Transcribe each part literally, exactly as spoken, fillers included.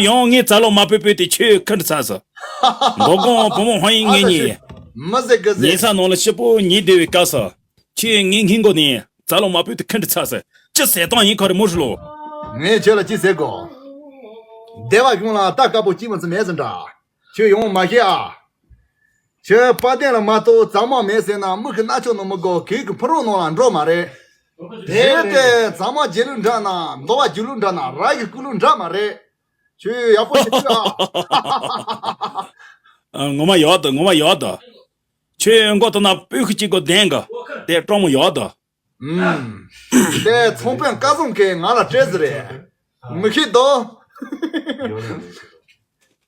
ཡང་ངའི་རྩ་ལོ་མ་ཕུད་ཕུད་དེ་ཁྱོད་ཁ་འདྲི་ཚར་སོང་། མདོ་དགོང་བུ་མོ་ཧོང་ཡིན་ངེད་གཉིས། མི་ཟེར་གི་ཉལ་ས་ནང་ལ་ཞིབ་པོ་ཉལ་བསྡད་པའི་སྐབས་སུ། ཁྱོད་ངའི་སྔས་མགོ་ནས་རྩ་ལོ་མ་ཕུད་དེ་ཁ་འདྲི་ཚར་སོང་། ཅི་ཟེར་སྟངས་ཡིན་ཁ་རེ་མོ་ཧྲི་ལོ། ངས་ཁྱོད་ལ་ཅི་ཟེར་གོ། སྡེ་བ་གཞུང་ལ་རྟ་དཀར་པོ་སྐྱིད་མ་ཚུ་མེད་ཟིན་འདྲ། ཁྱོད་ཡོང་མ་ཤེས་ཨ། ཁྱོད་དཔལ་ལྡན་ལ་མ་གཏོགས་གཙང་མ་མེད་ཟེར་ན་མིག་གི་རྣ་ཆོག་ནང་མི་དགོས། གོས་ཀྱི་ཕུ་རུང་ནང་ལ་འགྲོ་མ་རེད། དེ་ལྟས་གཙང་མ་རྗེ་ལུགས་འདྲ་ན་མདོ་བ་རྒྱུད་ལུགས་འདྲ་ན་ར་གི་སྐུ་ལུགས་འདྲ་མ་རེད། ཁྱོད་ཡག་པོ་ཞིག་ཤོད་ཨ། ཨ། ངོ་མ་ཡག་འདུག་ངོ་མ་ཡག་འདུག་ཁྱོད་མགོ་ཐོག་ན་སྤུ་ཤུ་གཅིག་གོ་ལྡན་གི། དེ་སྤྲང་མོ་ཡག་འདུག་ཨུམ། དེ་ཚོང་དཔོན་སྐལ་བཟང་གིས་ང་ལ་སྤྲད་ཟེར་རེད། མི་ཤེས་དོ།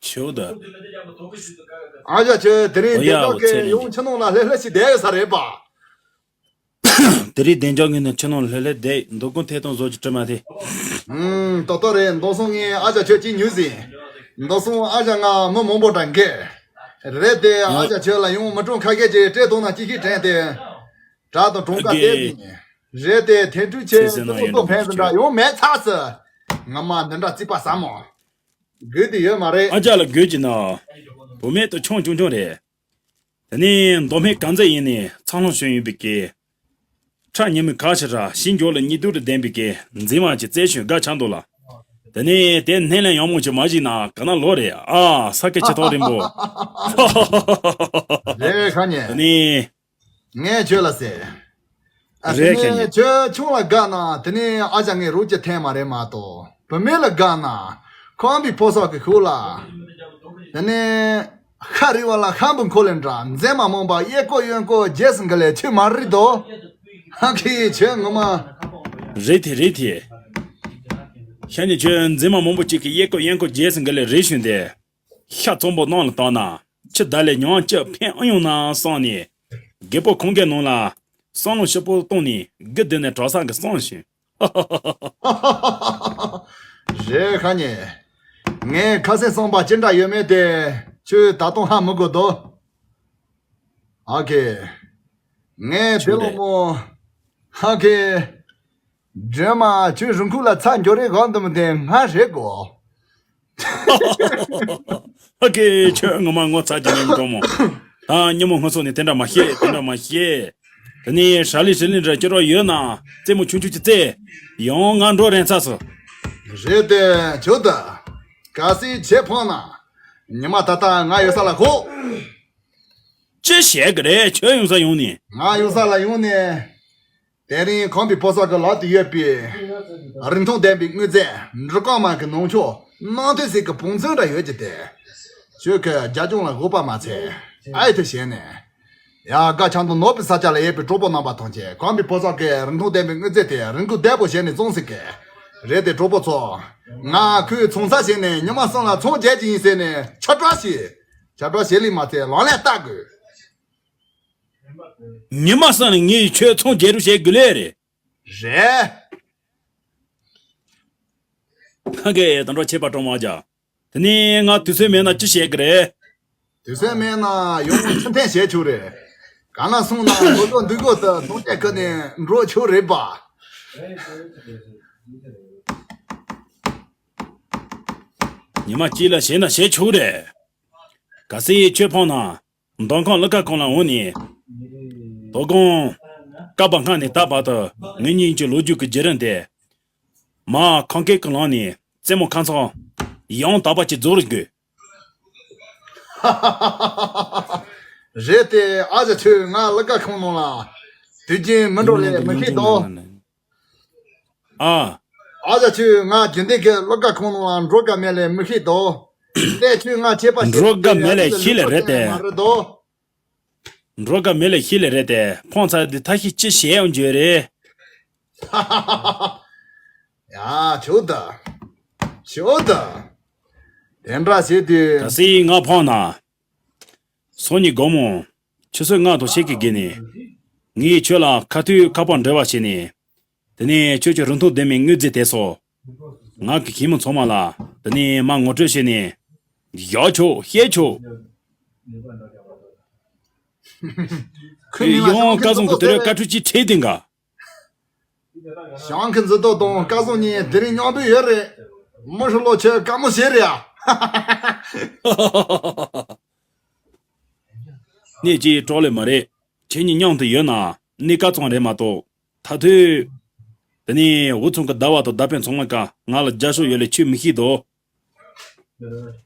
ཆོག་ད། ཨ་ཅག་ཁྱོད་དེ་རིང་ཨོ་ཡ། བདེ་ཏོག་གིས་ཡང་ཕྱི་ནང་ལ་ལྷོད་ལྷོད་ཞིག་བསྡད་ཡོད་ས་རེད་པ། དེ་རིང་བདེ་འཇགས་ངོས་ནས་ཕྱི་ནང་ལྷོད་ལྷོད་བསྡད། མདོ་དགོང་ཐད་གཏོང་བཟོ་རྒྱུ་བྲི་མ་ཐེ། ཨུམ། ཏོག་ཏོ་རེད། མདོ་སོང་ངས་ཨ་ཅག་ཁྱོད་ཅིག་ཉུལ་ཟིན། མདོ་སོང་ཨ་ཅག་ང་མི་མང་པོ་འདྲ་འགས། རེད་དེ་ཨ་ཅག་ཁྱོད་ལ་ཡང་མི་གྲངས་ཁ་ཤས་ཀྱིས་སྤྲད་གཏོང་ན་ཅི་ཞིག་དྲན་ཏེ། དྲ་དང་གྲངས་ཀ་བལྟས་ཏེ། རེད་དེ་དེ་འཕྲུལ་ཆས་ཚེ་ཚེ་ནང་ཡོན་ཏོ་ཕན་ཟིན་འདྲ་ཡོང་མེད་ཚར་སི། ང་མ་འདི་འདྲ་རྩིས་པ་ཟབ་མོ། དགོས་དེ་ཡོད་མ་རེད། ཨ་ཅག་ལ་དགོས་ཀྱི་ན། བུད་མེད་དུ་ཆུང་ཆུང་ཆུང་རེད། དེ་ནས་མདོ་སྨད་དཀར་མཛེས་ཡིན་ནས་འཚར་ལོངས་བྱུང་ཡོད་པའི་སྐད། ཁྲ་ཉི་མའི་ཁ་ཕྱིར་ར་ཞིང་འཇོག་ལ་ཉི་གདུགས་དང་ལྡན་པའི་སྐད་མཛེས་མ་ཅིག་བཙལ་བྱུང་དགའ་ཆགས་འདུག་ལ། དེ་ནས་དེ་སྣེ་ལེན་ཡག་མོ་ཅིག་མ་བྱས་ན་ག་ན་ལོ་རེད་ཨ། ས་ཀའི་ཁྱི་ཐོག་རིང་པོ། རེད་ཁ་ཉེ། དེ་ནས། ངས་ཁྱོད་ལ་ཟེར། ཨ། རེད་ཁ་ཉེ། དེ་ནས་ཁྱོད་ཆུང་ལ་དགའ་ན་དེ་ནས་ཨ་ཅག་ངས་རོགས་ཀྱི་འཐེན་མ་རེད་མ་གཏོགས་བུད་མེད་ལ་དགའ་ན་ཁམས་པའི་ཕོ་གསར་གྱི་ཤུགས་ལ། དེ་ནས་ཤ་རི་བ་ལ་ཤམ་བུ་འཁོར་ལེན་འདྲ་མཛེས་མ་མང་པ་གཡས་སྐོར་གཡོན་སྐོར་རྗེས་སུ་འགུལ་ལས་ཆོས་མ་རེད་དོ། ཧ་གི་ཁྱོད་ངོ་མ། རེད་དེ་རེད་དེ། ཤ་ཉེ་ཁྱོད་མཛེས་མ་མང་པོ་གཅིག་གིས་གཡས་སྐོར་གཡོན་སྐོར་རྗེས་སུ་འགུལ་ལས་རེད་བྱུང་སྟེ། ཤ་ཚོམ་པོ་ནང་ལ་བཏང་ན་ཁྱི་ད་ལས་མྱོང་ཅི་ཕན་ཨེ་ཡོང་ན་བསམ་ནས། རྒད་པོ་ཁོང་གི་ནང་ལ་བསམ་བློ་ཞིབ་པོ་བཏང་ནས་དགུ་བསྡད་ནས་གྲྭ་ས་གི་བསམ་བྱུང་། རེད་ཁ་ཉེ། ངས་ཁ་སེང་བསམ་པ་ཅི་འདྲ་ཡོད་མེད་དེ་ཁྱོད་ད་དུང་ཧ་མི་གོ་དོ། ཨ་ཁེ། ངས་དེ་ལོ་མོ། ཨ་ཁེ། སྒྲོལ་མ་ཁྱོད་རུང་ཁུག་ལ་ཚ་འགྱོ་རེ་གང་འདུག་མི་དེ་ང་རེད་གོ། ཨ་ཁེ་ཁྱོད་ངོ་མ་ངོ་ཚ་རྒྱུ་མེད་འགྲོ་མོ། ད་ཉིན་མོ་སྔ་སོ་ནས་དེ་འདྲ་མ་བཤད་དེ་འདྲ་མ་བཤད། དེ་ནས་ཧྲ་ལི་ཧྲི་ལི་འདྲ་སྐྱོ་རོགས་ཡོད་ན་རྩེད་མོ་ཆུང་ཆུང་ཅིག་རྩེ། ཡང་ང་འགྲོ་རན་ཚར་སོ། རེད་དེ་ཁྱོད་ད། གལ་སྲིད་བྱེད་ཕོངས་ན། ཉི་མ་ད་ལྟ་ང་ཡོད་ས་ལ་ཁོ། ཅི་བྱེད་གི་རེད་ཁྱོད་ཡོང་ས་ཡོང་ནས། ང་ཡོང་ས་ལ་ཡོང་ནས། དེ་རིང་ཁམས་པའི་ཕོ་གསར་གྱི་ལག་ཏུ་ཡོད་པའི་རིན་ཐང་ལྡན་པའི་དངོས་རྫས་འབྲུ་རྐང་མ་གི་ནང་ཆོག་སྣང་ཐོས་སྲས་ཀྱི་བང་མཛོད་འདྲ་ཡོད་ཀྱི་དེ། ཁྱོད་ཀྱི་རྒྱ་ལྗོངས་ལ་དགོས་པ་མ་ཚད་ཨའི་ཐུ་བྱས་ནས། ཡ་དགའ་ཆང་དང་ནོར་བུའི་ས་ཆ་ལ་ཡོད་པའི་གྲོགས་པོ་རྣམ་པ་ཐམས་ཅད་ཁམས་པའི་ཕོ་གསར་གྱི་རིན་ཐང་ལྡན་པའི་དངོས་རྫས་དེ་རིན་གོང་བདེ་པོ་བྱས་ནས་བཙོང་ཟིག་གི། རེད་དེ་གྲོགས་པོ་ཚོ། ང་ཁོའི་ཚོང་ས་བྱས་ནས་ཉི་མ་གསུམ་ལ་ཚོང་རྒྱག་གི་ཡིན་ཟེར་ནས་ཁྱབ་བསྒྲགས་བྱས། ཁྱབ་བསྒྲགས་བྱས་ལས་མ་ཚད་ལག་ལེན་བསྟར་དགོས། ཉི་མ་གསུམ་ལ་ངས་ཁྱོད་ཚོང་རྒྱག་རུ་བྱེད་དགོས་ལེ་རེད། རེད། ཁ་གེ་དང་འགྲོ་བྱེད་པ་གྲོང་མ་རྒྱ། དེ་ནས་ང་དུས་ཚོད་མེད་ན་ཅི་བྱེད་ཀྱི་རེད། དུས་ཚོད་མེད་ན་ཡོང་ཚུལ་ཐེན་བྱེད་ཆོག་རེད། ག་ན་སོང་ན་ངོ་ཐོག་འདུག་གོ་ད་ཐུག་ཅག་ཁ་ནས་འགྲོ་ཆོག་རེད་པ། ཉི་མ་གཅིག་ལ་བྱེད་ན་བྱེད་ཆོག་རེད། གལ་སྲིད་ཁྱོད་ཕོངས་ན། མདོ་ཁམས་ཀླུ་དཀར་ཁང་ལ་འོངས་ནས། དོ་དགོང་། སྐབས་སྔ་ནས་ད་བར་དུ་ངེད་གཉིས་ཀྱི་ལོ་རྒྱུས་ཀྱི་བརྒྱུད་རིམ་དེ། མ་ཁང་སྐད་ཀྱི་ལམ་ནས་རྩེད་མོ་ཁ་མཚམས་ཡང་དག་པ་ཅིག་རྫོགས་རུ་དགོས། རེད་དེ་ཨ་ཅག་ཁྱོད་ང་ཀླུ་དཀར་ཁང་ནང་ལ་དུས་རྒྱུན་མི་འགྲོ་ལས་མི་ཤེས་དོ། ཨ། ཨ་ཅག་ཁྱོད་ང་རྒྱུན་ལྡན་གྱི་ཀླུ་དཀར་ཁང་ནང་ལ་འགྲོ་དཀའ་མེད་ལས་མི་ཤེས་དོ། དེ་ཁྱོད་ང་ཁྱད་པར་ཞིག་འགྲོ་དཀའ་མེད་ལས་ཤེས་ལས་རེད་དེ། མ་རེད་དོ། འགྲོ་དཀའ་མེད་ལས་ཤེས་ལས་རེད་དེ་ཕོངས་ཚར་དེ་ཐ་ཤི་ཅི་བྱས་ཡོང་རྒྱུ་རེད། ཡ་ཆོག་ད། ཆོག་ད། དེ་འདྲ་བྱེད་དུས། གལ་སྲིད་ང་ཕོངས་ན། སང་ཉིན་དགོང་མོ། ཆུ་ཚོད་ལྔ་དང་ཕྱེད་ཀའི་བརྒྱད་ནས། ངས་ཁྱོད་ལ་ཁ་ཐུག་ཁ་པར་འབྲེལ་བ་བྱས་ནས། དེ་ནས་ཁྱོད་ཀྱི་རིན་ཐང་ལྡན་པའི་དངོས་རྫས་དེ་ཚོ། ང་གི་ཁྱིམ་མི་ཚང་མ་ལ་དེ་ནས་མར་ངོ་སྤྲོད་བྱས་ནས། བཞག་ཆོག་བཤད་ཆོག་ཁོའི་མིང་ལ་ཡང་སྐལ་བཟང་གི་དེ་རིང་བཀའ་འཁྲོལ་ཅིག་ཁྲིད་དེ་འགའ། ཞང་ཁི་འཛི་ཏོ་དང་སྐལ་བཟང་གཉིས་དེ་རིང་མཉམ་པོ་ཡོད་རེད། མི་ཧྲི་ལོ་ཁྱོད་དཀའ་མོ་བྱེད་རེད་ཡ། གནས་ཀྱི་གྲོགས་ལས་མ་རེད། ཁྱེད་གཉིས་མཉམ་དུ་ཡོད་ན་གནས་སྐབས་ཙམ་རེད་མ་གཏོགས། ད་དུས། དེ་ནས་འུ་ཚང་གི་ཟླ་བ་དང་ཟླ་དཔོན་ཚང་མ་ཀ་ང་ལ་རྒྱབ་སྐྱོར་ཡོད་ལེ་ཁྱོད་མི་ཤེས་དོ།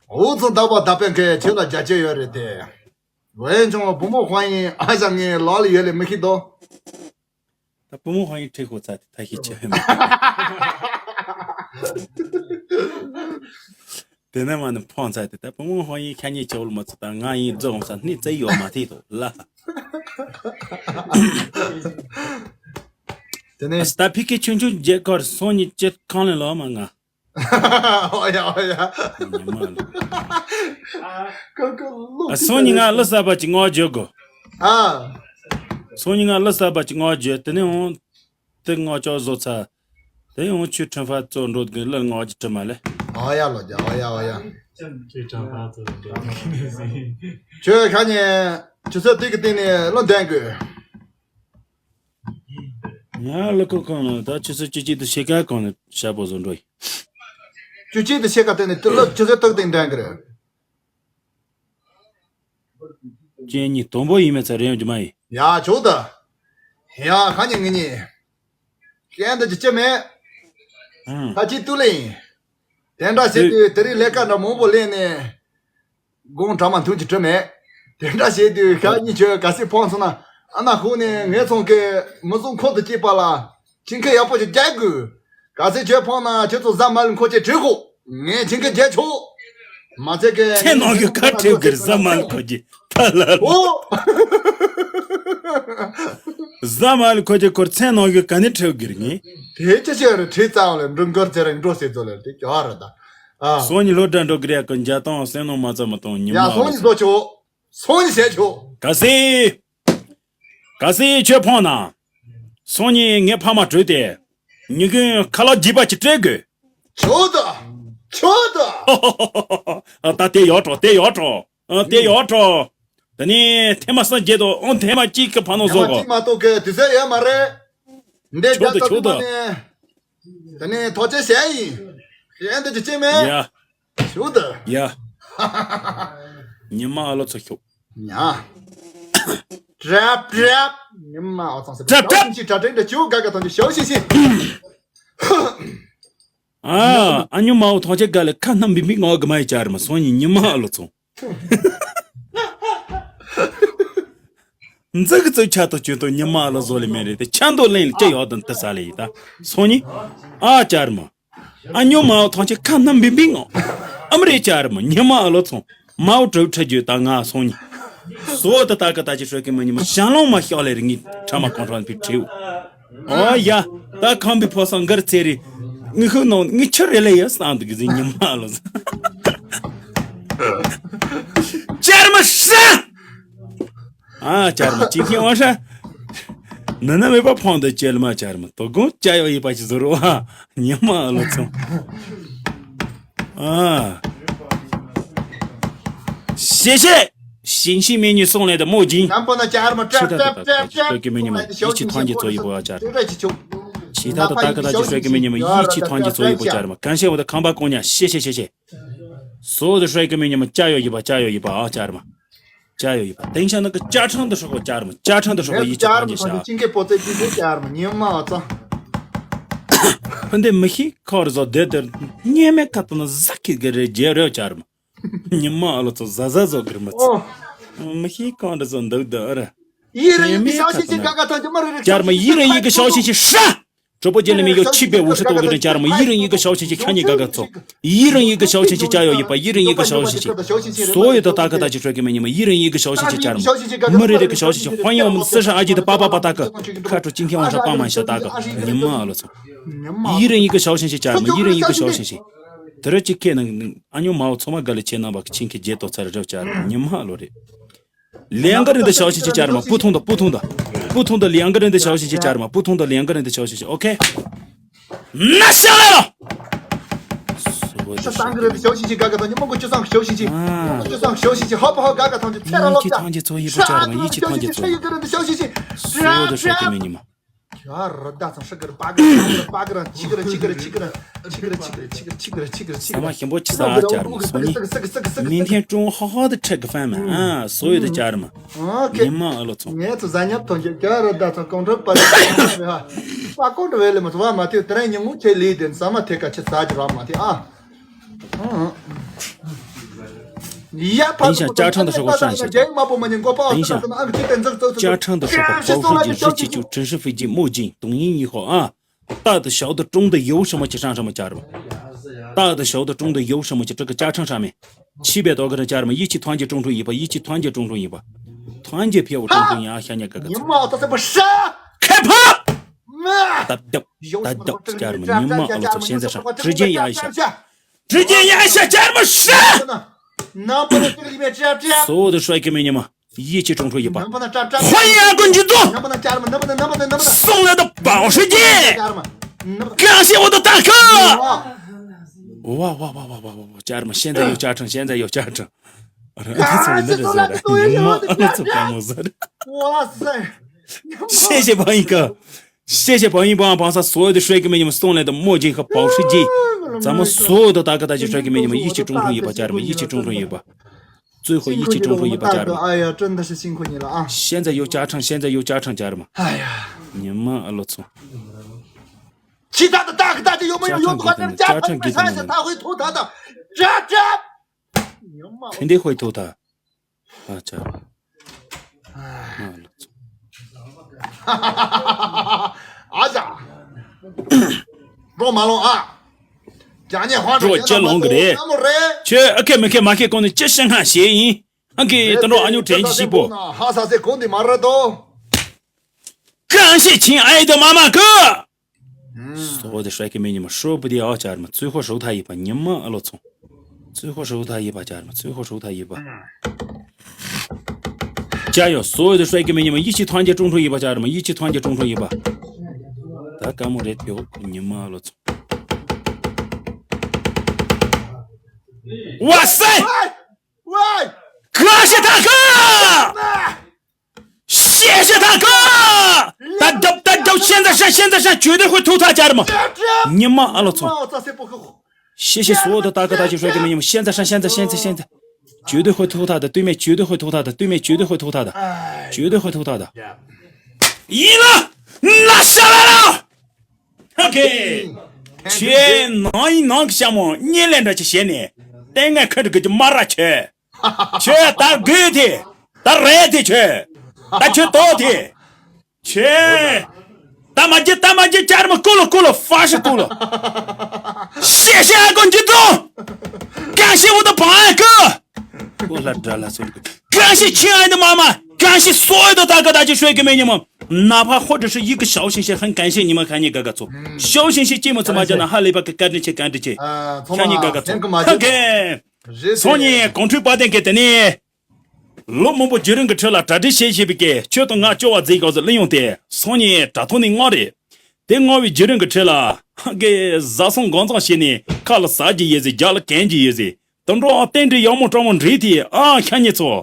འུ་ཚང་ཟླ་བ་ཟླ་དཔོན་གིས་ཁྱོད་ལ་རྒྱབ་སྐྱོར་ཡོད་རེད་དེ། འོན་ཀྱང་བུ་མོ་ཧོང་ཡིན་ཨ་ཞང་ངའི་ལག་ལ་ཡོད་ལེ་མི་ཤེས་དོ། ད་བུ་མོ་ཧོང་ཡིན་ཁྲིད་ཤོག་ཚ་དེ་ད་ཤེས་ཆེ་བས་མ། དེ་ནས་མ་ནི་ཕོང་ཚ་དེ་ད་བུ་མོ་ཧོང་ཡིན་ཁ་ཉེས་ཆེ་བོ་མ་ཚོ་ད་ང་ཡིན་རྫོགས་འོང་ས་སྣེ་བཙལ་ཡོད་མ་ཐེ་དོ་ལ། དེ་ནས་ད་ཕི་ཀེ་ཆུང་ཆུང་རྒྱལ་ཁར་སོང་ཉིན་ཅེ་ཁང་ལེན་ལོ་མ་ང་། ཨོ་ཡ་ཨོ་ཡ། ཉི་མ་ལ། ཁོ་ཁོ་ལོ། ཨ་སང་ཉིན་ང་ལ་གསར་པ་ཅིག་ངོ་བརྗོད་དགོ། ཨ། སང་ཉིན་ང་ལ་གསར་པ་ཅིག་ངོ་བརྗོད་དེ་ནས་འོང་། དེ་ངོ་ཅོག་བཟོ་ཚར། དེ་ཡང་ཆུ་ཁྲིམས་ཕར་བཙོ་འགྲོ་དགོས་ལ་ངོ་ཅི་དྲི་མ་ལེ། ཨོ་ཡ་ལོ་རྒྱ་ཨོ་ཡ་ཨོ་ཡ། ཆུ་ཁྲིམས་ཕར་བཙོ་འགྲོ་དགོས་ཟིན། ཁྱོད་ཁ་ཉེ་ཆུ་ཚོད་དེ་གི་སྟེང་ནས་བློ་ལྡན་དགོས། ང་ལ་ཁོ་གང་ལ་ད་ཆུ་ཚོད་བཅུ་གཅིག་ཏུ་ཤེལ་དཀར་གང་ནས་ཤ་པོ་བཟོ་འགྲོ་ཡིན། བཅུ་གཅིག་ཏུ་ཤེལ་དཀར་སྟེང་ནས་དུ་ལོ་ཆུ་ཚོད་སྟག་སྟེང་འདྲ་གི་རེད། ཅན་གཉིས་དང་པོ་ཡིན་མེད་ཚ་རེ་ཡོང་རྒྱུ་མ་ཡིན། ཡ་ཆོག་ད། ཡ་ཁ་ཉིན་ངི་ཉིན། ཁྱེད་འདི་ཅི་ཅི་མེད། ཨང་། ད་ཅི་ཏུ་ལེ་ཡིན། དེ་འདྲ་བྱེད་དུས་དེ་རིང་ལས་ཀ་འདྲ་མང་པོ་ལས་ནས། དགོང་གྲ་མ་འཐུང་གི་བྲི་མེད། དེ་འདྲ་བྱེད་དུས་ཤ་གཉིས་ཆོས་ག་སྲིད་ཕོངས་སོང་ན་ཨ་ན་ཧུ་ནས་ངས་ཚོང་གི་མི་བཟུང་ཁོ་ཚོ་སྐྱེས་པ་ལ་ཁྱིམ་མཁན་ཡག་པོ་ཞིག་རྒྱག་དགོས། ག་སྲིད་ཁྱོད་ཕོངས་ན་ཁྱོད་ཚོ་ཟ་མ་ལ་འཁོར་ཆེད་བྲི་ཤོག་ངས་ཁྱིམ་མཁན་རྒྱལ་ཆོག་མ་ཚད་ཀི་ཚེ་ནང་གི་ཁ་ཁྲེལ་གིར་ཟ་མ་ལ་འཁོར་གྱི་ཐ་ལ་ལ། ཨོ། ཟ་མ་ལ་འཁོར་གྱི་ཁོར་ཚེ་ནང་གི་ག་ནས་ཁྲེལ་གིར་ངས། དེ་ཅི་ཞིག་རེད་ཁྲེལ་ཙང་ལ་འགྲོ་མགར་ཚེ་རིང་འགྲོ་ཟེར་ཚོ་ལ་དེ་ཀྱོ་ར་ད། ཨ། སང་ཉིན་སློབ་གྲྭ་འགྲོ་གི་རེད་ཀི་འཇའ་ཐང་སེམས་ནང་མ་ཚ་མ་གཏོང་ཉི་མ། ཡ་སང་ཉིན་བཟོ་ཆོག་སང་ཉིན་བྱས་ཆོག་ག་སྲིད། ག་སྲིད་ཁྱོད་ཕོངས་ན། སང་ཉིན་ངའི་ཕ་མ་བྲོས་ཏེ། ཉི་གུན་ཁ་ལག་རྒྱས་པ་ཅིག་སྤྲད་དགོས། ཆོག་ད། ཆོག་ད། ད་དེ་ཡོད་འགྲོ་དེ་ཡོད་འགྲོ། ཨ་དེ་ཡོད་འགྲོ། དེ་ནས་ཐེངས་མ་གསུམ་བརྒྱད་དོ་ཨང་ཐེངས་མ་གཅིག་གི་ཕ་ནོ་ཐེངས་མ་བཟོ་གོ་གཅིག་མ་གཏོགས་གི་དུས་ཚོད་ཡོད་མ་རེད། འདི་ཆོག་ད་རྒྱ་ཆོག་ད། ནས། དེ་ནས་ཐོག་ཆེ་ཞེ་ཡིན། ཞེ་འདི་ཅི་ཅི་མེད། ཡ། ཞུ་ད། ཡ། ཉི་མ་ཨ་ལོ་ཚོ་ཤོག་ཉ། གྲབ་གྲབ། ཉི་མ་ཨ་ཚང་སེ་གྲབ་གྲབ། ཞིང་ཞིང་གྲ་སྒྲིག་འདྲ་ཅིའུ་དགའ་དགའ་ཐང་ཅི་ཞའོ་ཞིང་ཞིང་། ཨ། ཨ་ཉུ་མའོ་ཐང་ཆེ་དགའ་ལེ་ཁ་སྣམ་བིང་བིང་ངོ་གི་མ་ཡི་ཅར་མ་སོང་ཉི་ཉི་མ་ཨ་ལོ་ཚོ། འཛི་གི་ཙོ་ཆ་ཏོ་ཅུན་ཏོ་ཉི་མ་ལ་བཟོ་ལེ་མེ་རེད་དེ་ཆ་འདོ་ལེན་ལ་ཅི་ཡོད་དམ་དེ་ས་ལེ་ཡི་ད་སོང་ཉི། ཨ་ཅར་མ། ཨ་ཉོ་མའོ་ཐང་ཆེ་ཁ་སྣམ་བིང་བིང་ངོ་། ཨམ་རེ་ཅར་མ་ཉི་མ་ལོ་ཚོང་མའོ་གྲོ་ཁྲ་རྒྱུ་ད་ང་སོང་ཉི། སོ་ད་ད་ག་ད་ཅི་ཧྲོ་གི་མ་ཉི་མ་ཞང་ལོང་མ་ཤོག་ལེ་རི་ངི་ཁྲ་མ་གོང་ཁྲོ་ཕི་ཁྲིའུ། ཨོ་ཡ། ད་ཁང་པའི་ཕོ་སང་གར་ཚེ་རི། ངི་ཁུག་ནང་ངི་ཆུ་རེ་ལེ་ཡ་སང་དུ་གི་ཟི་ཉི་མ་ལོ་ཟ། ཅར་མ་ཧྲ། ཨ་ཅར་མ་ཅི་ཁྱེད་ཨོ་ཧྲ། ན་ན་མེད་པ་ཕོང་དུ་ཅལ་མ་ཅར་མ་དོ་དགོང་ཅ་ཡོ་ཡི་པ་ཅི་ཟོ་རོ་ཨ་ཉི་མ་ལོ་ཚོང་། ཨ། ཤེ་ཤེ། 新西美女送来的墨镜。南部的家人们，这这这这这，这给美女们，一起团结做一波啊，家人们。其他的大哥大姐帅哥美女们一起团结做一波，家人们。感谢我的康巴姑娘，谢谢谢谢。所有的帅哥美女们，加油一把，加油一把啊，家人们，加油一把。等一下那个加唱的时候，家人们，加唱的时候一起团结一下啊。今天不在今天，家人们，你们啊，操！ ཕུན་ཏེ་མི་ཤེས་ཁོ་ར་ཟོ་དེ་དེར་ཉེ་མེད་ཁ་ཏོ་ན་ཟ་ཁི་གི་རེ་རྒྱལ་རེ་ཅར་མ། ཉི་མ་ཨ་ལོ་ཚོ་ཟ་ཟ་ཟོ་གིར་མ་ཚོ། མི་ཤེས་གང་འདྲ་ཟོ་འདུག་འདུག་ཨ་ར། ཡི་རེ་ཡི་གི་ཤའོ་ཤིན་ཅི་ག་ག་ཐང་ཅི་མ་རེ་རེ་ཅར་མ་ཡི་རེ་ཡི་གི་ཤའོ་ཤིན་ཅི་ཧྲ། གྲོགས་པོ་རྗེས་ལ་མི་ཡོད་ཆིབས་པའི་འུ་ཧྲི་ཏོག་གི་རིན་ཅར་མ་ཡི་རེ་ཡི་གི་ཤའོ་ཤིན་ཅི་ཁྱ་ཉི་ག་ག་ཚོ། ཡི་རེ་ཡི་གི་ཤའོ་ཤིན་ཅི་ཅ་ཡོ་ཡི་པ་ཡི་རེ་ཡི་གི་ཤའོ་ཤིན་ཅི། སོ་ཡོད་ད་ད་ག་ད་ཅི་ཧྲོ་གི་མི་ཉི་མ་ཡི་རེ་ཡི་གི་ཤའོ་ཤིན་ཅི་ཅར་མ། མི་རེ་རེ་གི་ཤའོ་ཤིན་ཅི་ཧོན་ཡོང་མི་སི་ཧྲ་ཨ་ཅི་ད་པ་པ་པ་ད་ག་ཁ་ཁྲོ་ཅིང་ཁྱེ་ཝང་ཧྲ་པ་མ་ཤ་ད་ག་ཉི་མ་ཨ་ལོ་ཚོ། ཡི་རེ་ཡི་གི་ཤའོ་ཤིན་ཅི་ཅར་མ་ཡི་རེ་ཡི་གི་ཤའོ་ཤིན་ཅི། དེ་ར་ཅི་ཁེ་ནང་ཨ་ཉོ་མའོ་ཚོ་མ་ག་ལེ་ཆེ་ནང་བ་ཁི་ཆིང་ཁི་རྒྱལ་དོ་ཚར་རེ་ཅར་མ་ཉི་མ་ཨ་ལོ་རེ། 两个人的消息去加什么？不同的，不同的，不同的两个人的消息去加什么？不同的两个人的消息去，OK。拿下来了。这三个人的消息去嘎嘎当，你们给我就上消息去，啊，就上消息去，好不好？嘎嘎当去，菜了老家，一起团结做一波加什么？一起团结做一波。一个人的消息去，所有的帅哥美女们。ཡ་རི་ད་ཚང་ཧྲི་གི་རི་པ་གི་རི་པ་གི་རི་ཆི་གི་རི་ཆི་གི་རི་ཆི་གི་རི་ཆི་གི་རི་ཆི་གི་རི་ཆི་གི་རི་ཆི་གི་རི་ཆི་གི་རི་ཆི་གི་རི་ཆི་གི་རི་ཆི་གི་རི། 三万现在吃啥价嘛？说你明天中午好好的吃个饭嘛，啊，所有的家人们，ཨོ་ཁེ། 你们阿罗总。 ངས་ཚོ་ཟ་ཉབ་ཐོན་གྱི་ཀྱ་རི་ད་ཚང་ཀོང་ཁྲོ་པ་རི་པ་ཀོང་ཁྲོ་བས་ལེ་མ་ཚོ་བ་མ་ཐེ་དེ་ར་ཉིན་མོ་ཆེ་ལི་དེ་ཟ་མ་ཐེ་ཀ་ཆི་ཟ་ཅི་ར་མ་ཐེ་ཨ། ཡ་ཕ། 等一下，家常的时候上一下。 等一下，家常的时候保护自己，只是祈求真实飞机墨镜，懂音以后啊，大的、小的、中的，有什么就上什么，家人们。大的、小的、中的，有什么就这个加成上面，七百多个人，家人们一起团结种出一把，一起团结种出一把，团结票种出一把，想想哥哥。你妈，他这不是？开炮！妈！哒哒哒哒，家人们，你们啊，现在上，直接压一下。 直接压下家人们杀！所有的帅哥美女们，一起冲出一把！欢迎阿公军总！送来的保时捷！感谢我的大哥！哇哇哇哇哇哇哇！家人们，现在有加成，现在有加成！ 哇塞！ 谢谢朋友哥，谢谢朋友帮帮上所有的帅哥美女们送来的墨镜和保时捷，咱们所有的大哥大姐帅哥美女们一起种出一把，家人们一起种出一把，最后一起种出一把，家人们。哎呀，真的是辛苦你了啊！现在有加成，现在有加成，家人们。哎呀，你们阿罗总。其他的大哥大姐有没有用的话，加成给他们，加成给他们。他会投他的，这这。 肯定会投他。啊，这。啊，老总。 ཨ་ཅག་རོ་མ་ལོང་ཨ། ཅག་ཉེ་ཧོན་ཅོ་ཅེ་ལོང་གི་རེད། ཁྱོད་ཨ་ཁེ་མི་ཁེ་མ་ཁེ་གོང་ནས་ཅི་ཤེས་ང་ཞེས་ཡིན། ཨང་ཀི་ད་འགྲོ་ཨ་ཉོ་དྲན་གྱི་ཤི་པོ། ཧ་ས་སེ་གོང་དེ་མ་ར་དོ། 感谢亲爱的妈妈哥。 所有的帅哥美女们，说不定啊，家人们，最后收他一把，你们阿罗总，最后收他一把，家人们，最后收他一把。加油！所有的帅哥美女们，一起团结种出一把，家人们，一起团结种出一把。大家莫得丢，你们阿罗总。哇塞！喂，喂，感谢大哥！ 谢谢大哥！大家大家现在上，现在上，绝对会投他，家人们。你们阿罗总，谢谢所有的大哥大姐帅哥美女们，现在上，现在现在现在，绝对会投他的，对面绝对会投他的，对面绝对会投他的，绝对会投他的。赢了，拿下来了。OK，全能一能个项目，你连着去写呢，等俺看这个就马上去。 ཁྱོད་ད་དགོས་དེ། ད་རེད་དེ་ཁྱོད། ད་ཁྱོད་ལྟོས་དེ། ཁྱོད། ད་མ་བརྒྱུད་ད་མ་བརྒྱུད་བཅར་མ་ཀུ་ལོ་ཀུ་ལོ་ཧྥ་ཤི་ཀུ་ལོ། 谢谢阿公军总，感谢我的保安哥。 ཀུ་ལ་དགྲ་ལ་སོང་གི། 感谢亲爱的妈妈，感谢所有的大哥大姐帅哥美女们，哪怕或者是一个小星星，很感谢你们，看你哥哥做，小星星寂寞怎么讲呢？哈利巴克干这些干这些，看你哥哥做，OK。 སང་ཉིན་གོང་འཕྲོས་པ་ཏན་གྱིས་དེ་ནས། ལོ་མང་པོ་རྒྱུན་རིང་གི་ཁྲོད་ལ་གྲ་སྒྲིག་བྱེད་བཞིན་པའི་གི་ཁྱོད་དང་ང་སྐྱོ་བ་མཛད་གོ་ཟེར་གླུ་ཡོང་སྟེ། སང་ཉིན་དྲ་ཐོག་ནས་མངགས་རེད། དེ་མངགས་པའི་རྒྱུན་རིང་གི་ཁྲོད་ལ། ཧ་གི་བཟའ་ཚང་དགོང་ཚང་བྱས་ནས་ཁ་ལ་ཟ་རྒྱུ་ཡོད་ཟེར། རྒྱབ་ལ་གན་རྒྱུ་ཡོད་ཟེར། དུད་འགྲོ་རྟེན་འབྲེལ་ཡག་མོ་སྤྲང་མོ་འགྲིག་དེ་ཨ་ཤ་ཉེ་ཚོ།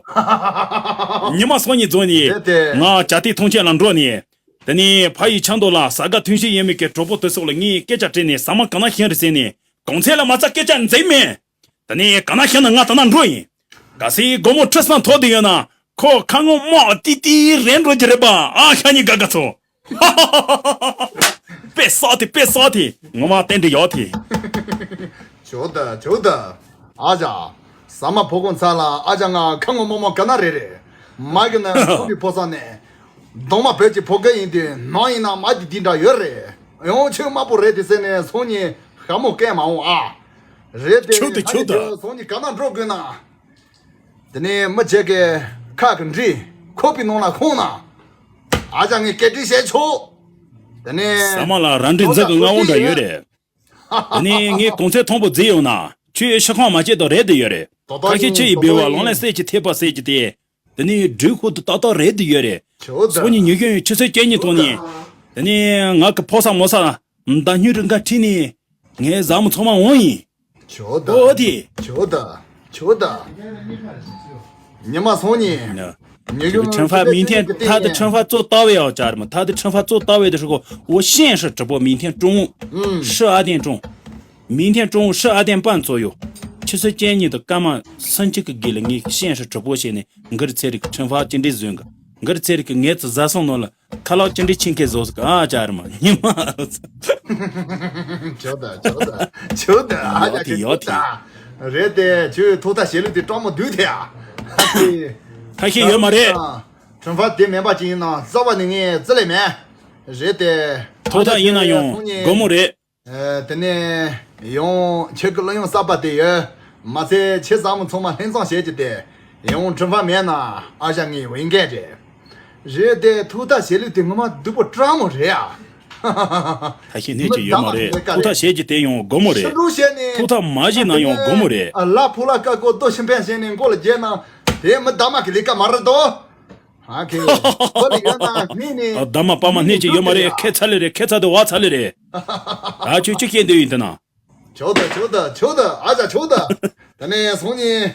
ཉི་མ་སང་ཉིན་རྫོང་ནས་ང་བྱ་དེ་མཐོང་ཆེན་ལ་འགྲོ་ནས། དེ་ནས་ཕ་ཡི་ཆང་དོ་ལ་ཟ་དགའ་ཐུན་བཞི་ཡིན་མི་གི་གྲོགས་པོ་དེ་སོགས་ལ་ངས་སྐད་ཆ་དྲིས་ནས་ཟ་མ་གང་ན་ཤེས་རེད་ཟེར་ནས་གོང་ཚད་ལ་མ་རྩ་སྐད་ཆ་འཛིན་མེད། ད་ནི་ག་ན་ཤ་ན་ང་ད་ན་འགྲོ་ཡིན། ག་སི་སྒོ་མོ་ཁྲི་སང་ཐོག་དེ་ཡོད་ན་ཁོ་ཁ་ངོ་མོ་ཏི་ཏི་རེད་འགྲོ་གི་རེད་པ། ཨ་ཤ་ཉི་ག་ག་ཚོ། པེ་ས་ཏི་པེ་ས་ཏི་ངོ་མ་ཏན་ཏི་ཡོད་ཏི། ཇོ་ད་ཇོ་ད། ཨ་ཅག་ཟ་མ་ཕོ་གོང་ཚ་ལ་ཨ་ཅག་ང་ཁ་ངོ་མོ་མོ་ག་ན་རེ་རེ། མ་གི་ན་ཁོ་གི་ཕོ་ས་ནས། གདོང་མ་བོད་ཀྱི་ཕོ་སྐད་ཡིན་དུས་ནང་ཡིན་ན་མ་འདི་འདི་འདྲ་ཡོད་རེད། ཡང་ཆོས་དམར་པོ་རེད་དེ་ཟེར་ནས་སང་ཉིན་ཞྭ་མོ་སྐད་མ་འོང་ཨ། རེད་དེ་ཆོས་དེ་ཆོས་དེ། སང་ཉིན་ག་ན་འགྲོ་དགོས་ན། དེ་ནས་མི་བྱེད་ཀྱི་ཁ་གི་འདྲི་ཁོག་པའི་ནང་ལ་ཁོང་ན། ཨ་ཅག་ངས་སྐད་འདྲི་བྱས་ཆོག་དེ་ནས་ཟ་མ་ལ་རང་འདྲི་འཛིན་གི་མངའ་འོང་འདྲ་ཡོད་རེད། དེ་ནས་ངས་གོང་ཚད་མཐོན་པོ་བརྫིས་ཡོང་ན་ཁྱོས་ཤི་ཁང་མ་བྱེད་དོ་རེད་དེ་ཡོད་རེད། ཁ་ཤས་ཁྱི་ཡི་འབེལ་བ་ལོང་ལ་གསེར་གྱི་ཐེབས་པ་ཟེར་གྱི་དེ། དེ་ནས་སྦྲུལ་ཁུག་ཏུ་ཏག་ཏག་རེད་དེ་ཡོད་རེད། ཆོག་ད། སང་ཉིན་ཉི་ཤུ་ཡོད་ཆུ་ཚོད་བཅུ་གཉིས་ཐོག་ནས། དེ་ནས་ང་གི་ཕོ་ས་མོ་ས་མདའ་སྨྱུག་རིང་ག་ཁྲིད་ནས་ངའི་ཟ་མོ་ཚང་མ་འོང་ཡིན། ཆོག་ད། ཨོ་དེ། ཆོག་ད། ཆོག་ད། ཉི་མ་སང་ཉིན། ན། 你就 这个惩罚明天，他的惩罚做到位啊，家人们，他的惩罚做到位的时候，我现实直播，明天中午，嗯，十二点钟，明天中午十二点半左右，七十建议的干嘛三七个给了你现实直播间呢？我的这里个惩罚今天这个，我的这里个儿子咋送到了？ ཁ་ལག་ཅི་འདྲའི་ཆེད་མཁས་བཟོ་ཟིག་ཨ་ཅག་རེད་མ་ཉི་མ། ཇོ་ད་ཇོ་ད་ཇོ་ད་ཨ་ཡོད་དེ་ཅག་ཡོད་དེ། རེད་དེ་ཁྱོད་ཐོག་མཐའ་བྱེད་ལུགས་དེ་སྤྲང་མོ་འདུག་དེ་ཨ། ཐ་ཤལ་ཡོད་མ་རེད། ཁྲིམས་ཕ་དེ་མེད་པ་ཅིག་ཡིན་ན་རྩ་བ་ནས་ངས་རྩི་ལེ་མེད། རེད་དེ། ཐོག་མཐའ་ཡིན་ན་ཡང་སྒོར་མོ་རེད། དེ་ནས་ཡང་ཁྱེད་ཀྱི་གླུ་དབྱངས་གསར་པ་དེ་ཡོད། མ་ཚད་ཁྱེད་ཚང་མ་ཚང་མ་ལྷན་འཛོམས་བྱེད་ཀྱི་དེ། ཡང་ཁྲིམས་ཕ་མེད་ན་ཨ་ཞང་ངའི་འོས་འགན་རེད། རེད་དེ་ཐུགས་ཐག་བྱེད་ལུགས་དེ་ངོ་མ་སྡུག་པོ་སྤྲང་མོ་རེད་ཨ། ཐ་ཤལ་ནས་ཅི་ཡོད་མ་རེད། ཐུགས་ཐག་བྱེད་ཀྱི་དེ་ཡང་སྒོར་མོ་རེད། ཐུགས་ཐག་མ་བྱེད་ན་ཡང་སྒོར་མོ་རེད། ལ་ཕུ་ལ་ཀ་ཀོ་ཏོ་ཤི་འཕེན་བྱས་ནས་མགོ་ལ་རྒྱས་ན་དེ་མི་གདམ་མ་གི་ལས་ཀ་མ་རེད་དོ། ཨ་ཁེ། ཁོ་ལ་ཡོད་ན་སྨན་ནི། ཨ་གདམ་མ་པ་མ་སྣེ་ཅི་ཡོད་མ་རེད། ཁེ་ཚ་ལེ་རེད། ཁེ་ཚ་དེ་བ་ཚ་ལེ་རེད། ཨ་ཁྱོད་ཅི་ཁེ་འདོད་ཡིན་དེ་ན། ཆོག་ད་ཆོག་ད་ཆོག་ད་ཨ་ཅག་ཆོག་ད། ད་ནས་སང་ཉིན།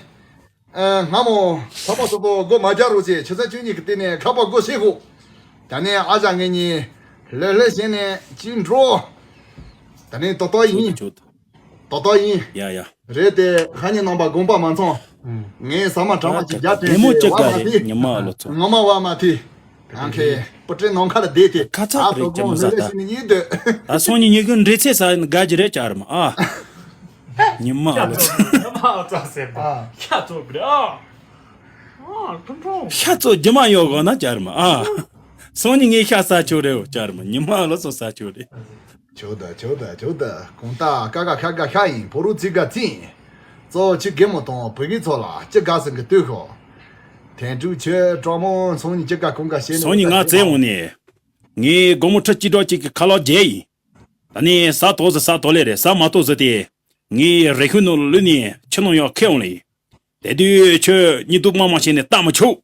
ཨ་སྔ་མོ་ཚང་མ་སོ་སོ་སྒོ་མ་རྒྱག་རོགས་བྱེད། ཆུ་ཚོད་བཅུ་གཉིས་ཀྱི་སྟེང་ནས་ཁ་པར་སྒོ་ཕྱེ་ཤོག་ད་ནས་ཨ་ཅག་ངེད་གཉིས་ལྷོད་ལྷོད་བྱས་ནས་ཅིག་འགྲོ། ད་ནས་ཏོག་ཏོག་ཡིན། ཆོག་ད་ཆོག་ད། ཏོག་ཏོག་ཡིན། ཡ་ཡ། རེད་དེ་ཁ་ཉིན་ནང་པ་དགོངས་པ་མ་ཚོམས། ངས་ཟ་མ་གྲང་མ་ཅིག་རྒྱག་དྲན་བདེ་མོ་ཅི་དགའ་རེད་ཉི་མ་ཨ་ལོ་ཚོ། ངོ་མ་བ་མ་ཐི། ང་ཁེ་པུ་ཏྲེ་ནང་ཁ་ལ་བསྡད་དེ། ཁ་ཚ་ཨ་རེད་ཏོ་ཅི་མོ་ཟ་ད། ད་སང་ཉིན་ཉི་གུ་འདྲེ་ཚེ་ཟ་དགའ་རྒྱུ་རེད་ཅག་རེད་མ་ཨ། ཉི་མ་ཨ་ལོ་ཚོ། ཉི་མ་ཨ་ཚ་ཟེར་མ་ཤ་ཚོ་བི་རེད་ཨ། ཨ་ཁུ་འགྲོ། ཤ་ཚོ་རྒྱུ་མ་ཡོད་གོ་ན་ཅག་རེད་མ་ཨ། སང་ཉིན་ངས་ཤ་ཟ་ཆོག་རེད་ཅག་རེད་མ་ཉི་མ་ཨ་ལོ་ཚོ་ཟ་ཆོག་རེད། ཇོ་ད་ཇོ་ད་ཇོ་ད་གོང་ད་ཀ་ཀ་ཁ་ཀ་ཤ་ཡིན་ཕོ་རུ་ཚིག་ཀ་ཚིག་ཡིན། གཙོ་བོ་ཁྱི་རྒན་མོ་དང་བུ་གི་ཚོ་ལ་ཅི་དགའ་སེམས་ཀྱི་ལྟོས་ཤོག་དན་ཀྲུའུ་ཁྱོད་སྤྲང་མོ་སང་ཉིན་ཅི་དགའ་གང་དགའ་བྱས་ནས། སང་ཉིན་ང་བཙལ་འོང་ནས། ངས་སྒོར་མོ་ཁྲི་གཅིག་སྒྲོལ་གཅིག་གི་ཁ་ལག་བརྒྱབ་ཡིན། ད་ནི་ཟ་དོགས་ཟེར་ཟ་དོགས་ལེ་རེད་ཟ་མ་དོགས་ཟེར་ཏེ། ངའི་རེ་ཤུལ་ནང་ལུས་ནས་ཁྱི་ནང་ཡང་ཁེ་འོང་ལེ་ཡིན། དེ་དུས་ཁྱོད་གཉིད་སྡུག་མ་མ་བྱས་ནས་ལྟ་མི་ཆོག་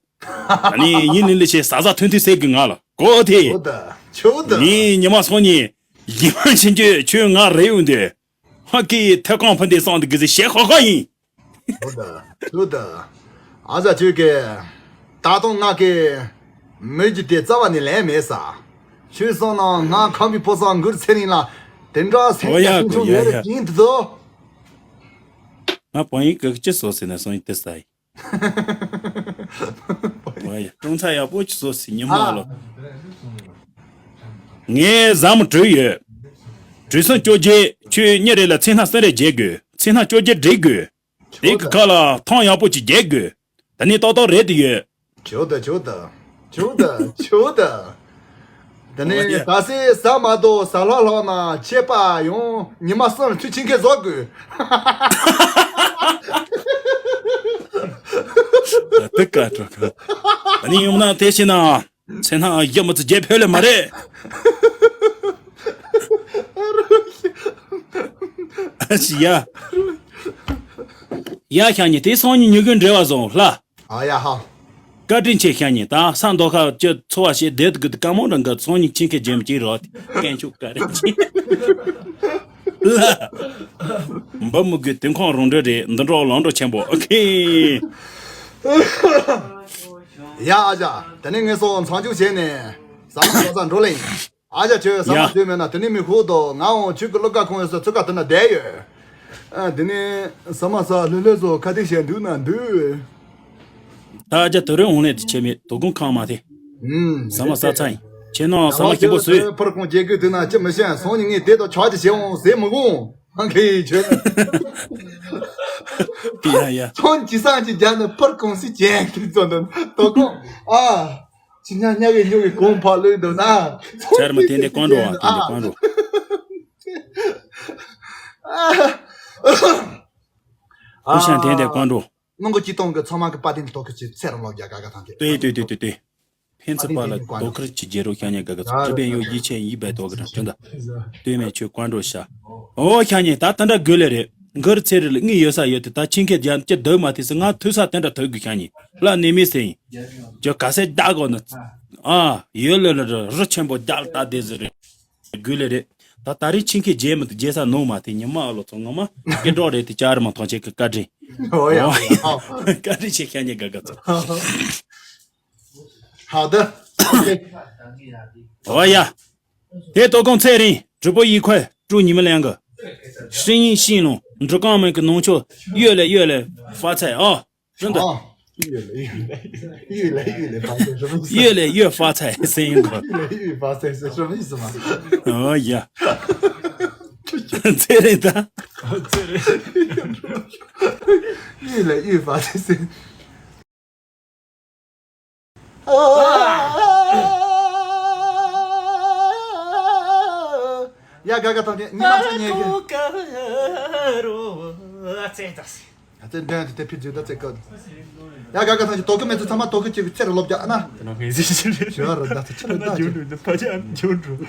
ད་ནི་ཡིན་ལི་ལི་བྱས་ཟ་ཟ་ཐུན་ཐུན་ཟེར་དགོས་ང་ལ་གོ་དེ། ཆོག་ད་ཆོག་ད། ངས་ཉི་མ་སང་ཉིན་ཡིན་མ་ཕྱིན་རྒྱུ་ཁྱོད་ང་རེ་ཡོང་དུས། ཧ་ཀི་ཐལ་རྐང་ཕུ་འདི་སང་འདི་གི་ཟི་ཞེ་ཧོ་ཧོ་ཡིན། ཆོག་ད་ཆོག་ད། ཨ་ཟ་ཁྱོད་ཀྱི། ད་དུང་ང་གི་མི་རྒྱུ་དེ་རྩ་བ་ནས་ལེན་མེད་ས། ཁྱོད་སོང་ན་ང་ཁམས་པའི་ཕོ་གསར་མགུར་ཚེ་རིང་ལ་དེ་འདྲ་སེམས་ཀྱི་ཤིང་ཆུང་ཡོད་རེད་ཡིན་དུ་དོ། ང་བང་ཡིག་གི་ཅི་སོ་ཟེར་ན་སོང་ཡིན་དེ་ས་ཡིན། བང་ཡིག་ཀྲུང་ཚ་ཡག་པོ་ཅི་སོ་ཟེར་ཉི་མ་ཨ་ལོ། ངས་ཟ་མ་བྲུས་ཡོད། བྲུས་སོང་བཅོ་བརྒྱད་ཁྱོད་གཉིས་རེ་ལ་ཚེ་སྣ་གསུམ་རེ་བརྒྱབ་དགོས་ཚེ་སྣ་བཅོ་བརྒྱད་སྒྲིག་དགོས། དེ་གི་ཁ་ལ་ཐང་ཡག་པོ་ཅིག་རྒྱག་དགོས། ད་ནི་ཏག་ཏག་རེད་དུ་ཡོད། ཆོག་ད་ཆོག་ད། ཆོག་ད་ཆོག་ད། ད་ནི་ད་སེ་ཟ་མ་དོ་ཟ་ལྷག་ལྷག་ན་ཆད་པ་ཡང་ཉི་མ་གསུམ་ཚུལ་ཆེན་ཁེ་བཟོ་དགོས། དེ་ཀ་ཀྲོ་ཀ་ད་ནི་ཡོང་ན་དེ་ཤེ་ན། མཚན་ན་ཡ་མི་ཚེ་རྒྱལ་ཕེབས་ལེ་མ་རེད། ཨ་ཤི་ཡ། ཡ་ཤ་ཉི་དེ་སང་ཉིན་ཉི་གུ་འབྲེལ་བ་བཟང་ལ། ཨ་ཡ་ཧ། བཀའ་དྲིན་ཆེ་ཤ་ཉི་ད་ས་མདོ་ཁ་ཅི་འཚོ་བ་བྱེད་བསྡད་དགོས་དུ་དཀའ་མོ་རང་གི་སང་ཉིན་ཁྱིམ་ཁའི་རྒྱལ་མོ་ཅིག་རོགས་དེ་སྐད་ཆུ་བཀའ་དྲིན་ཆེ། ལ། འབུ་མི་དགོས་དུས་ཁོང་རང་འདྲ་རེད་འདི་འགྲོ་ལང་འགྲོ་ཆེན་པོ་ཨོ་ཁེ། ཡ་ཨ་ཅག་དེ་ནས་ངས་སོ་མཚང་ཆུ་བྱས་ནས་ཟ་མ་ཟ་ས་འགྲོ་ལེ་ཡིན། ཨ་ཅག་ཁྱོད་ཟ་མ་ཡ། ཟོས་མེད་ན་དེ་ནས་མི་ཤོག་དོ་ང་འོང་ཁྱོད་ཀྱི་སློབ་ག་ཁོང་ཡོད་ས་ཚུར་ཁ་དེ་ན་བསྡད་ཡོད། ཨ་དེ་ནས་ཟ་མ་ཟ་ལྷོད་ལྷོད་བཟོ་ཁ་ཐིག་བྱས་འདུག་ན་འདུག་ད་ཨ་ཅག་དེ་རིང་འོང་ལེ་དེ་ཆེ་མེད་དོ་དགོང་ཁང་མ་དེ། ཨུམ། ཟ་མ་ཟ་ཚར་ཡིན། ཁྱེད་ནང་ཟ་མ་སྐྱིད་པོ་བཟོས། ཕར་ཁོང་རྒྱལ་ཁུལ་དུ་ན་ཅི་མི་ཤེས་སོང་ཉིན་ངས་དེ་དང་ཆག་ཅི་བྱེད་འོང་ཟེར་མི་དགོངས། ཨང་ཁེ་ཡི་ཆོས། ཡ་ཡ། ཚོན་ཅི་སང་ཅི་རྒྱ་ནི་ཕར་གོང་སི་ཅན་གི་ཚོ་འདོན་དོ་གོ་ཨ། ཅི་ཉ་ཉ་གི་ཉོ་གི་གོང་ཕ་ལོས་འདོན་ཨ། ཚོན་ཅར་མ་དེ་འདྲའི་ཀོན་འགྲོ་ཨ་དེ་འདྲའི་ཀོན་འགྲོ། ཨ། ཀུ་ཤང་དེ་འདྲའི་ཀོན་འགྲོ། སྣང་གི་ཅི་གཏོང་གི་ཚང་མ་གི་པ་དེ་འདྲ་ཐོག་གི་ཅི་ཚེ་རང་ལོག་རྒྱ་ག་ག་ཐང་གི། ལྟོས་ལྟོས་ལྟོས་ལྟོས་ལྟོས། ཕན་ཚུན་བར་ལ་དོ་ཁུར་གྱི་རྒྱལ་རོ་ཤ་ཉེ་དགའ་དགའ་ཚོ་གྲུ་པའི་ཡོ་ཡིད་ཆེན་ཡིད་སྦས་དོ་གི་རང་དྲན་ད། ལྟོས་མེད་ཆོས་བཀའ་འགྲོ་ཤ། ཨོ་ཤ་ཉེ་ད་ད་འདྲ་དགོས་ལེ་རེད། མགུར་ཚེ་རིང་ལ་དངུལ་ཡོད་ས་ཡོད་དེ་ད་ཆིན་ཁེ་རྒྱ་ཅི་སྡོད་མ་ཐེ་སི་ང་ཐོས་ས་དེ་འདྲ་ཐོས་དགོས་ཤ་ཉེ་ལ་ནེ་མི་སེ་ཡིན། ཅོ་ག་སེ་བདག་གོ་ན། ཨ་ཡོད་ལེ་ལེ་རི་ཆེན་པོ་རྒྱ་ལ་ད་དེ་ཟི་རེད། དགོས་ལེ་རེད། ད་ད་རེས་ཆིན་ཁེ་རྒྱལ་མི་དུ་རྒྱལ་ས་ནོ་མ་ཐེ་ཉི་མ་ཨ་ལོ་ཚོ་ང་མ་སྐད་གྲོགས་རེད་དེ་ཅར་མ་ཐོང་ཆེ་གི་བཀའ་དྲིན། ཨོ་ཡ། བཀའ་དྲིན་ཆེ་ཤ་ཉེ་དགའ་དགའ་ཚོ། 好的。OK。 ཨོ་ཡ། དེ་ལྟོ་གོང་ཚེ་རིང་直播一块注你们两个。声音细拢 འབྲི་གང་མེད་ཀྱི་ནང་ཆོས་越来越来发财啊。真的。 哦，越来越来，越来越来发财什么意思？ 越来越发财声音可。 越来越发财是什么意思嘛？ ཨོ་ཡ། ཚེ་རིང་ད། 越来越发财是。 ཡ། དགའ་དགའ་ཐམས་ཅད་ཉི་མ་ཚོ་ཉལ་གི། ཨ་ཙེ་འདོན་དེ་དེ་ཕི་ཛུ་ད་ཙེ་ཀོ། ཡ། དགའ་དགའ་ཐམས་ཅད་དོ་ཁུ་མེད་ཚོ་ཚང་མ་དོ་ཁུ་གཅིག་གི་ཚེ་རུ་ལོ་བརྒྱ་ཨ་ན། དེ་ནང་ངེས་ཟིན་ཞིག་རེད། ཞུ་བ་རུ་ད་ཚོ་ཆི་རུ་ད་ཅི། ཕ་ཅན་ཇོ་འགྲོ།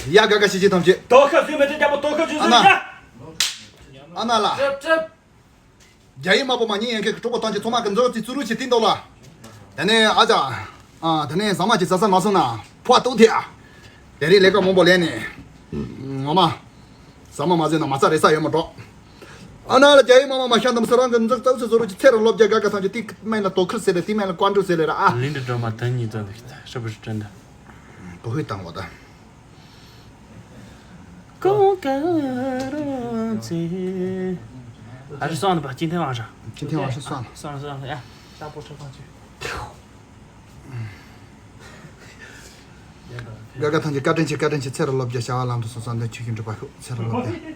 ཡ། དགའ་དགའ་ཤིག་ཤིག་ཐམས་ཅད། དོ་ཁ་བཟོས་མེད་དེ་རྒྱ་པོ་དོ་ཁ་བཟོས་ཨ་ན། ཟེར་ཡ། ཨ་ན་ལ། ཀྲབ་ཀྲབ། རྒྱ་ཡིག་དམར་པོ་མ་ཉན་ཡན་ཁའི་གྲོགས་པོ་ཐམས་ཅད་ཚང་མ་གི་མཛོད་རྩིས་ཚུ་རུ་ཆེ་སྟེང་དོ་ལ། དེ་ནས་ཨ་ཅག་ཨ། དེ་ནས་ཟ་མ་ཅིག་ཟ་ས་མ་སོང་ན་ཕོ་བ་ཏོག་ཐེ་ཨ། དེ་རིང་ལས་ཀ་མང་པོ་ལས་ནས། ངོ་མ། ཟ་མ་མ་ཟོས་ན་མ་རྩ་རེ་ས་ཡོད་མ་འགྲོ། ཨ་ན་ལ་རྒྱ་ཡིག་དམར་པོ་མ་ཤ་འདམ་ས་རང་གི་མཛོད་རྩིས་ཚུ་རུ་ཆེ་ཚེ་རུ་ལོ་བརྒྱ། དགའ་དགའ་ཐམས་ཅད་དེ་མེད་ལ་དོ་ཁུར་ཟེར་རེད། དེ་མེད་ལ་ཀོན་ཀྲུ་ཟེར་རེད་ཨ། ལིན་ཌི་ཌོ་མ་དོན་གཉིས་ཙམ་ཞིག་ཧྲི་པུ་ཧྲི་ཀྲན་ད། བུ་ཧུའི་བཏང་བ་ད། ཀོང་ཀ་རོ་ཚེ། ཨ་རི་སོང་ནི་པ་ཅི་ཐེ་བ་ར། ཅི་ཐེ་བ་ཧྲི་སོང་། སོང་སོང་ཡ། ཤ་པོ་ཁྲ་ཁང་ཆུ། དགའ་དགའ་ཐམས་ཅད་བཀའ་དྲིན་ཆེ། བཀའ་དྲིན་ཆེ། ཚེ་རུ་ལོ་བརྒྱ། བྱ་བ་ལམ་དུ་སོང་། བསམ་དོན་ཆོས་ཀྱི་འགྲུབ་པ་ཤོག་ཚེ་རུ་ལོ་བརྒྱ།